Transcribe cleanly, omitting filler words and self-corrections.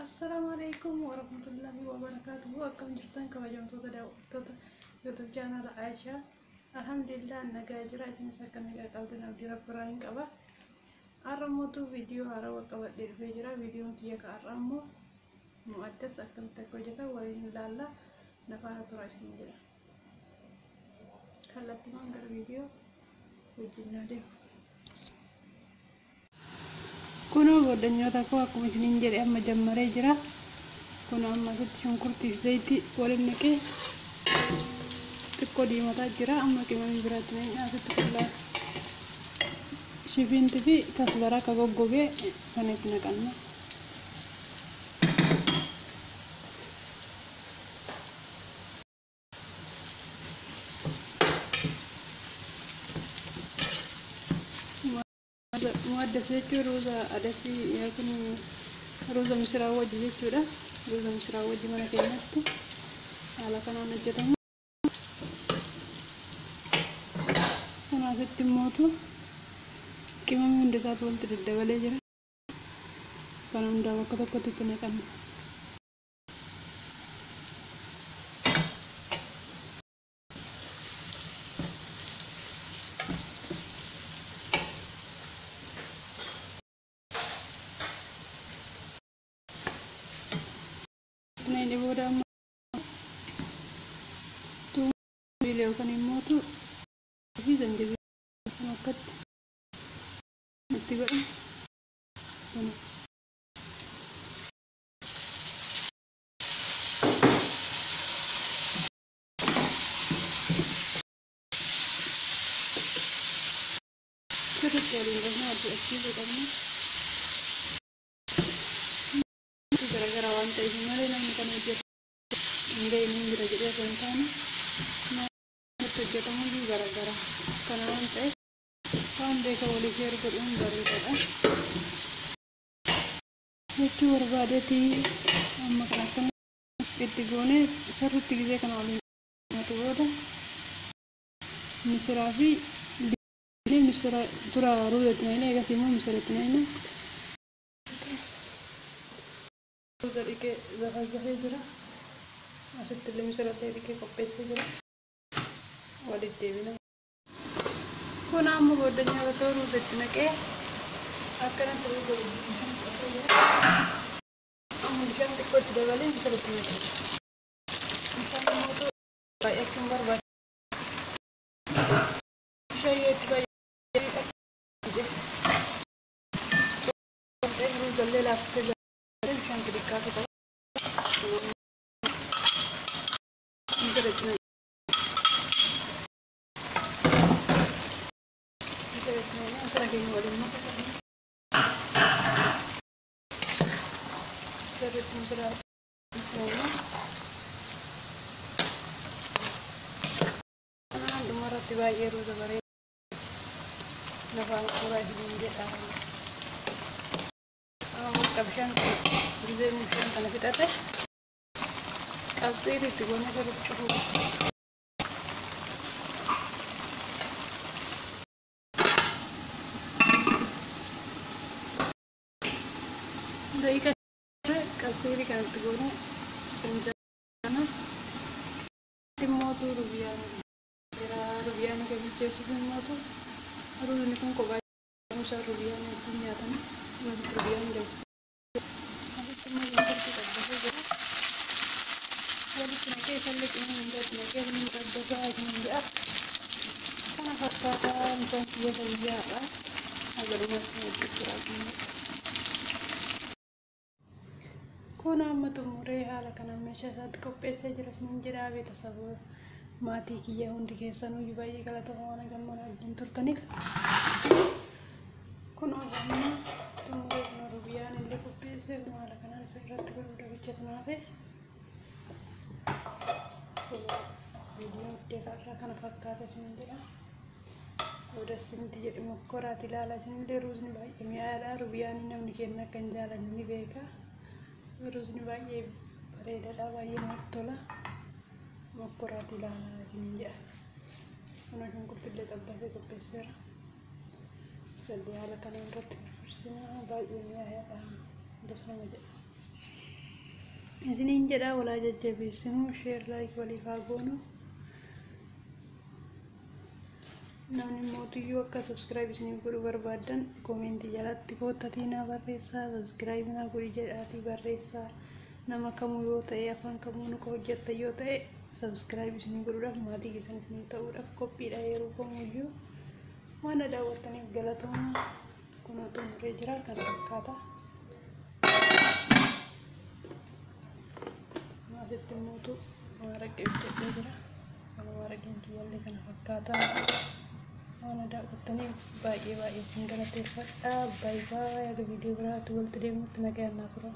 Assalaamu alaikum warahmatullahi wabarakatuhu. Akkam jirtan kabajamtoota daawwattoota YouTube channel Aishaa? Alhamdulillah, nagaa jira. Isinis akka nagaa qabdan abdii Rabbirraa hin qaba. Har'a mootuu viidiyoo haarawaa qabadhee dhufee jira. Viidiyoon kiyya ka har'a immoo mu'addas akkamitti akka hojjetan waliin ilaalla. Na faana tura isin jedha. Kallattiimaan gara viidiyoo wajjin deemu. Kunoo goddanyoota koo, akkuma isiniin jedhe amma jammaree jira. Kun amma asitti shunkurtii fi zayitii waliin naqee xiqqoo diimataa jira. Amma qimamii biraatti naqee asitti qullaa shifinti fi kasbaraa akka goggogee kan itti naqanna. Muaddas jechuun ruuza adasii yookiin ruuza misiraa wajji jechuudha. Ruuza misiraa wajji mana keenyatti haala kanaan hojjetamu. Kun asitti immootu qimamii hunda isaatu walitti daddabalee jira. Kana hundaa bakka tokkotti itti naqanna. Inni booda ammoo tuumii yookaan immootu fi zanjabii kan akkatti itti godhamu. Sirriitti waliin qabna, wal fudhachiisuu qabna. Garaagaraa waan ta'eef malee namni kan hojjetu hin beekne hin jira jedhee osoo hin taane, namatti hojjetamu iyyuu garaagara. Kana waan ta'eef waan beekan walii share godhuun bareedaadha. Jechuu barbaadeeti amma kan akkana itti goonee sirriitti gisee kana waliin nyaatu booda misiraa fi misira dura ruuza itti naqnee, eegas immoo misira itti naqna. Ruuza dhiqee zafazafee jira. Asitti illee misira illee dhiqee qopheessee jira. Walitti deebina. Kun amma goddanyaa ta'u ruuza itti naqee akkanatti ruuza bishaan qopheessee jira. Amma bishaan xiqqoo itti dabalee misira itti naqee. Bishaan immoo baay'achuun barbaada. Bishaan yoo itti baay'ate ruuza illee laaffisee jira. Bishaan xixiqqaatu qaba. Misira itti naqee. Misira itti naqee misira keenya waliin makuu qabna. Sirriitti misira naqee. Kanaan dhumarratti baay'ee ruuza bareeda. Lafaan suuraa isiniin jedha. Amma bishaan gisee bishaan kana fixate qasxiin itti goonee sirriitti cufuu qabna. Daqiiqa qasxiirii kanatti goonee sinjaana. Immootu rubiyaan jira. Rubiyaan kan bilcheessuuf immootu ruuzni kun kophaa isaa rubiyaan wajjin nyaatama. Asitti rubiyaan danfisee. Asitti immoo shunkurtii qabbasee jira. Walitti naqee isallee qimama hundaatti naqee inni qabbasaa isin jedha. Kana fakkaataa bishaan kiyya fayyaadha. Haga dhumaatti hojjechuu Kun amma xumuree haala kanaan meeshaa isaatti qopheessee jira isiniin jedha. Beetasaba maatii kiyya hundi keessanuu baay'ee galatoomaa waan gammadaa wajjin turtaniif. Kun amma xumuree kun rubiyaan illee qopheessee kun haala kanaan isa irratti godhuu bichatu naafe. Viidiyoon irraa kana fakkaata isiniin jedha. Odasinti jedhe mokkoraati ilaala isinillee. Ruuzni baay'ee mi'aadha. Rubiyaan namni keenya akka hin jaalanne ni beeka. Ruuzni baay'ee bareedaadha, baay'ee namatti tola. Mokkoraati ilaala isiniin jedha. Kun shunkurtillee xabbasee qopheesseera. Isallee haala kanaan irratti firfirsina, baay'ee mi'aadha. Das nama jedha. Isiniin jedha, walaa jajjabeessinuu, share, like waliif haa goonu. Namni mootiyyuu akka subscribe isiniif godhuu barbaaddan comment jalatti koottatii naa barreessaa, subscribe naa godhi jedhaatii barreessaa. Nama kamuu yoo ta'e, afaan kamuu nu hojjettan yoo ta'e, subscribe isinii godhuudhaaf, maatii keessan isinii ta'uudhaaf qophiidha yeroo kamuyyuu. Waan na daawwattaniif galatooma. Kunoo xumuree jira, kana fakkaata. Asitti immoo maraqee hojjedhee jira. Maraqeen kiyyaallee kana fakkaata. Waan na daawwattaniif baay'ee baay'ee isin galateeffadha. Baay'ee baay'ee. Akka viidiyoo biraatti walitti deemutti nagaan naa tura.